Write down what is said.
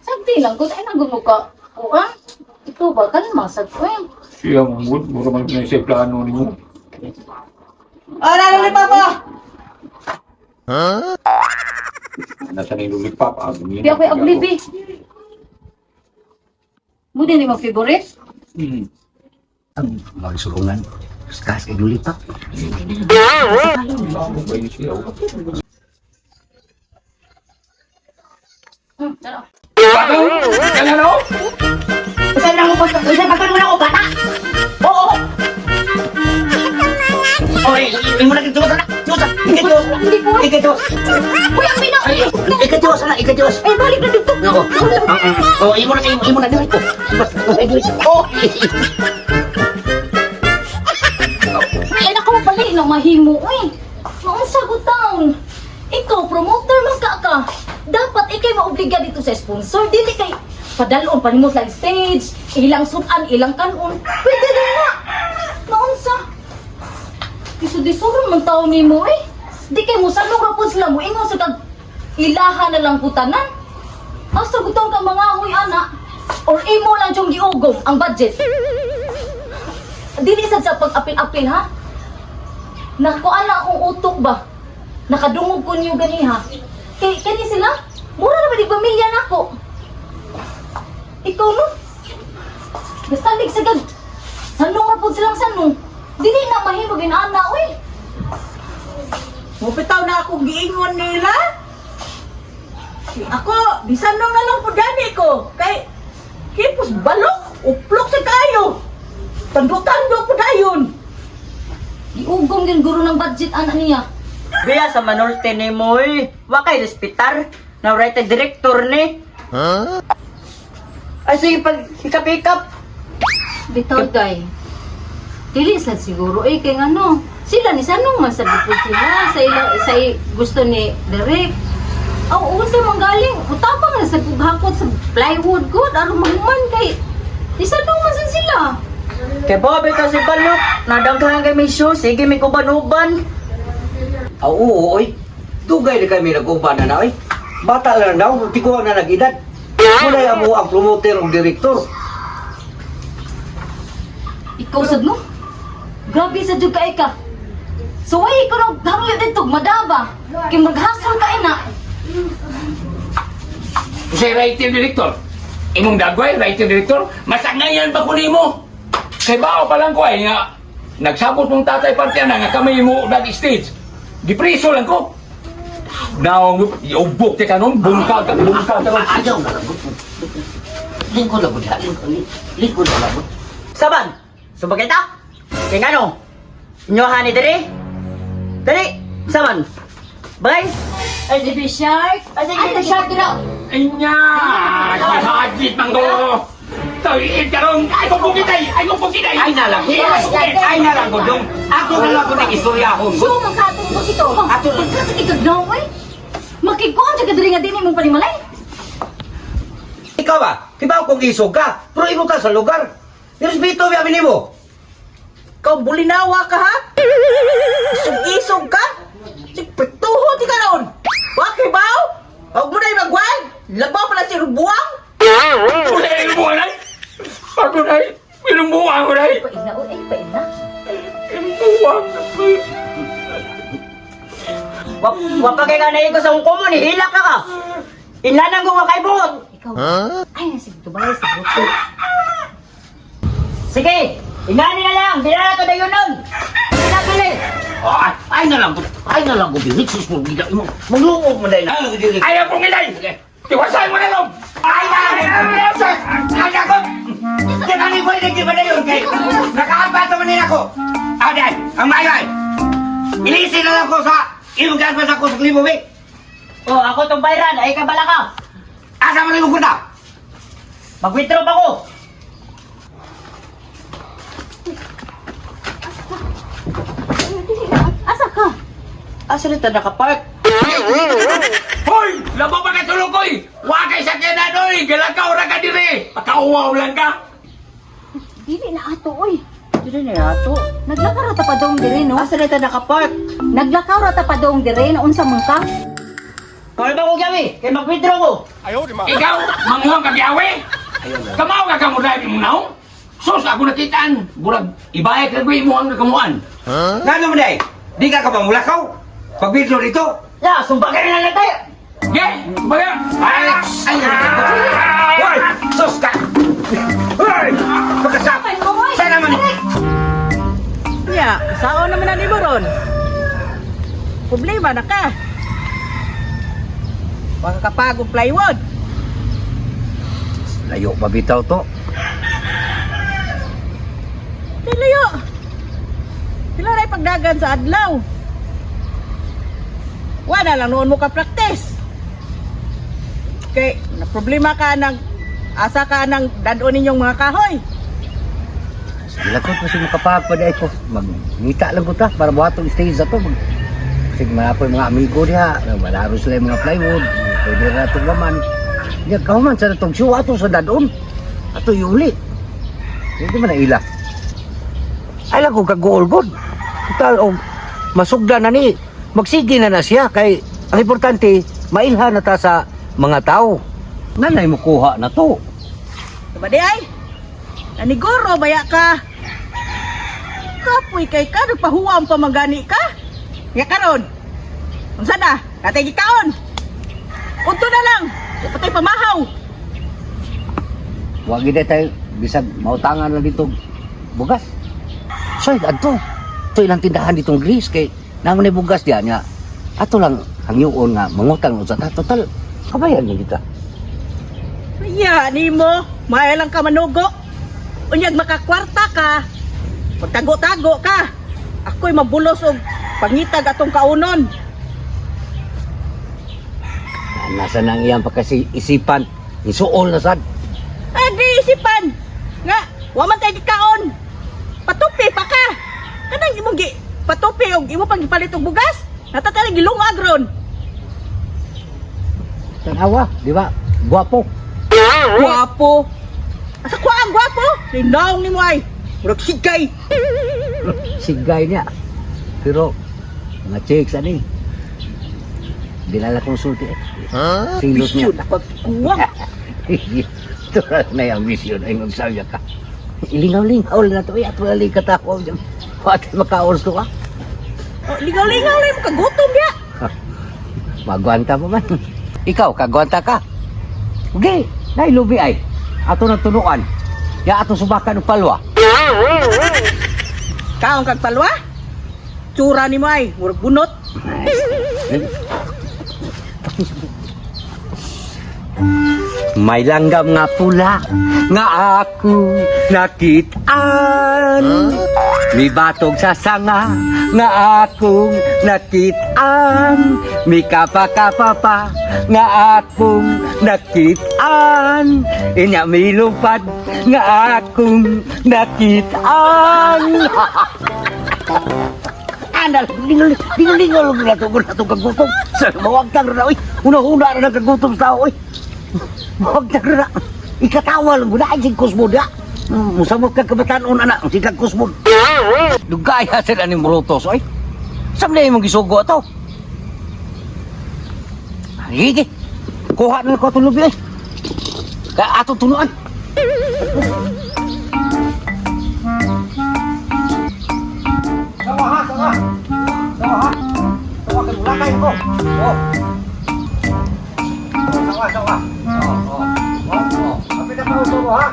Sagdi lang ko ay nang ka. Kuan. Ikaw ba kalma sad ko eh. Siya mo gud, mura man pinay sa plano nimo. Ora lolipop mo. Nasa na yung lollipop, ah, Di ako oblibi. Mo din mo favorite? Hmm. Ang mga sulungan. Kas kay lolipop. Bago ba yun siya? Tara. Kaya no? Usa na ako pag usa pagkan mo na ako bata. Oo. Oy, imo na kay na. Tiwas na. Ikatiwas. Hindi ko. Ikatiwas. Uy, ang bina. Ikatiwas na, ikatiwas. Ay, balik na dito. Ako. Oh, imo na kay imo na diri ko. Oh. Ay, naku, pali na mahimo, uy. Maunsa ko taon. Ikaw, promoter man ka ka. Dapat ikay maobliga dito sa sponsor. Dili kay padalon pa nimo sa stage, ilang sudan, ilang kanon. Pwede din na. Maunsa. Kisudisuron man tao nimo eh. Di kay mo sanong ra pud sila mo ingon sa kag ilaha na lang putanan. Asa gutong ka mga huy ana or imo lang yung giugom ang budget. Dili sad sa pag-apil-apil ha. Nakuan na akong utok ba? Nakadungog ko niyo ganiha. Kay kani sila? Mura na ba di pamilya nako? Ikaw no? Basta lig sa gag. Sanong ra pud silang sanong. Dili na mahimo ginana oy. Mupitaw na ako giingon nila. Ako, bisan nung na lang po gani ko. Kay, kipos balok, uplok sa kayo. Tando-tando po dayon. Giugom gyud guro ng budget ana niya. Biya sa manulte ni mo eh. Wa kay respitar. Na right director ni. Huh? Ay sige pag hikap-hikap. Bitaw day. Dili sad siguro eh kay ngano. Sila ni sanong man sad po sila sa ila sa gusto ni Derek. Aw unsa man galing utapang na sa kughakot sa plywood good aron mahuman kay di sanong man sad sila. Kay Bobby kasi balok. Nadangkahan kay may show. Sige may kuban-uban. Aw, oo, oy. Dugay na kami nag-uban na na, oy. Bata lang daw, di ko na nag-edad. Wala mo ang promoter o direktor. Ikaw sad no? Grabe sa jud kay ka. So way ko nag hangyo dito madaba. Kay maghasol ka ina. Usay writer director. Imong dagway writer director, masangayan pa ko nimo. Kay bao pa lang ko ay nga nagsabot mong tatay parte na nga kami mo dag stage. Gipriso lang ko. Naong iubok ti kanon bungkag bungkag karon. Ayaw na lang. Lingkod na gud, lingkod. Lingkod na lang. Saban. Subagay ta. Kay ngano? Inyohan ni dere. Dali. Saban. Bye. Ay sige. Baby shark. Ay sige, baby shark na. Inya! Hagit man ko! Tawiin karon! Ay kong bukitay! Ay kong bukitay! Ay na lang. Ay na lang gudong. Ako na lang ko nang istoryahon. So magkatong ko sito. Ato lang. Pagka sa tigagnaw eh. Makikuan jud ka diri nga dili mong panimalay. Ikaw ba? Kibaw kong isog ka, pero imo ka sa lugar. Irespeto biya nimo. Ikaw bulinawa ka ha? Isog-isog ka? Sige, prituho di ka noon. Wa kay baw? Huwag mo na yung magwan. Labaw pala si Rubuang. Wala yung buwan ay! Ako na Binubuwan ko na Paina oy, ay paina. Binubuwan ko. Wa wa pa kay kanay ko sa ungko mo ni hilak ka ka. Inlanang ko wa kay buot. Ikaw. Ay, sige, tubay sa buto. Sige, ingani na lang. Di na to dayon nun. Pinapili. Ay, ay na lang gud. Ay na lang gud. Sus mo gida imo. Mangluog man dai na. Ay akong inay! Tiwasan mo na lang! Ay na! Ay! kay nakaampat naman nila ako. Ah, dai, ang maayo ay. Ilisin na lang ko sa imong gaspas ako sa klibo, be. Oh, ako tong bayran, ay kabala ka. Asa man imong kwarta? Mag-withdraw pa ko. Asa ka? Asa na nakapark? Hoy! Labo pa ka tulog koy! Wa kay sakyanan oy! Galakaw ra ka dire! Pakauwaw lang ka! Dili na ato oy. Dili na ato. Naglakaw ra ta padong dire no. Asa na nakapark? Naglakaw ra ta padong dire no unsa man ka? Kawal ba ko gabi? Kay mag-withdraw ko. Ikaw, manguhang kagyawe! Kamaw ka kamo dahil imong naong? Sus, ako nakitaan! Burag, ibayad ka ko imong ang nakamuan. Ngano man dai? Di ka ka pamulakaw? Pag-video dito. Ya, sumbagan na lang tayo. Ge! Baga! Ay, ay, ay, Hoy, sus ka. Hoy, pagkasap. Sana man. Nya, saon naman na nimo ron? Problema na ka. Baka kapag og plywood. Layo pa bitaw to. Di layo. Sila ray pagdagan sa adlaw. Wala lang noon mo ka practice. Kay na problema ka ng asa ka ng dadon ninyong mga kahoy. Sige lang ko, kasi makapagpaday ko. Magngita lang ko ta, para buhatong stage na to. Kasi mga po yung mga amigo diha, malaro sila yung mga plywood, pwede na itong laman. Diya, kahuman sa natong show, ato sa dadon. Ato yuli. Hindi man na ila. Ay lang ko kagool god. Total, og masugda na ni, magsige na na siya. Kay, ang importante, mailha na ta sa mga tao. Nanay mo kuha na to. Diba di ay? Naniguro baya ka. Kapoy kay ka nagpahuwam pa magani ka. Nga karon. Unsa na? Natay gikaon. Udto na lang. Patay pamahaw. Wag gid tayo bisag mautangan lang dito bugas. Soy adto. To ilang tindahan ditong Greece kay naman ni bugas diyan nga. Ato lang hangyoon nga mangutang unsa ta total kabayan man kita. Ya, nimo, maayo lang ka manugo. Unyag makakwarta ka. Pagtago-tago ka. Ako'y mabulos og pangitag atong kaunon. Nasa nang iyang pagkasi isipan isuol na sad. Ay, di isipan. Nga, wa man tay gikaon. Patupi pa ka. Kanang imong gi patupi og imo pang gipalit og bugas. Natatala gilungag ron. Tanawa, di ba? Gwapo. Gwapo. Asa kwa ang gwapo? Linaw nimo ay. Murag sigay. Sigay niya. Pero mga chicks ani. Dilala kong sulti. Eh. Huh? Silos niya. Bisyon pagkuwang. Ito na yung mission ay magsawya ka. Ilingaw-lingaw lang na ito. Ay, ato na lang katawa. Pati makaors to ka. Oh, Lingaw-lingaw lang mo kagutom ya. Magwanta mo man. Ikaw, kagwanta ka. Okay, nailubi ay. Ato na tunuan. Ya ato subakan og palwa. Kaon kag palwa? Tsura nimo ay, murag bunot. May langgam nga pula nga ako nakitaan. May batog sa sanga nga akong nakitaan. May kapa-kapa pa nga akong nakitaan. Inya may lupad nga akong nakitaan. Andal, lingol, lingol, lingol, na to, na to, kagutom. Sa mawagtang na, oy. Una-una na nagkagutom sa tao, oy. Mawagtang na. Ikatawa lang, guna, ay, sig kusmo da. Musamot ka kabataan, una na, sig kusmo. Dugaya sila ni Morotos, oy. Saan na imong gisugo ato? Sige, kuha na ko itong lubi, oy. Kaya ato tunuan. Sawa ha, sawa. Sawa ha. Sawa kay mulakay ko. Oh. Sawa, sawa. Oh, oh. Oh, oh. Kapit na pauso mo ha.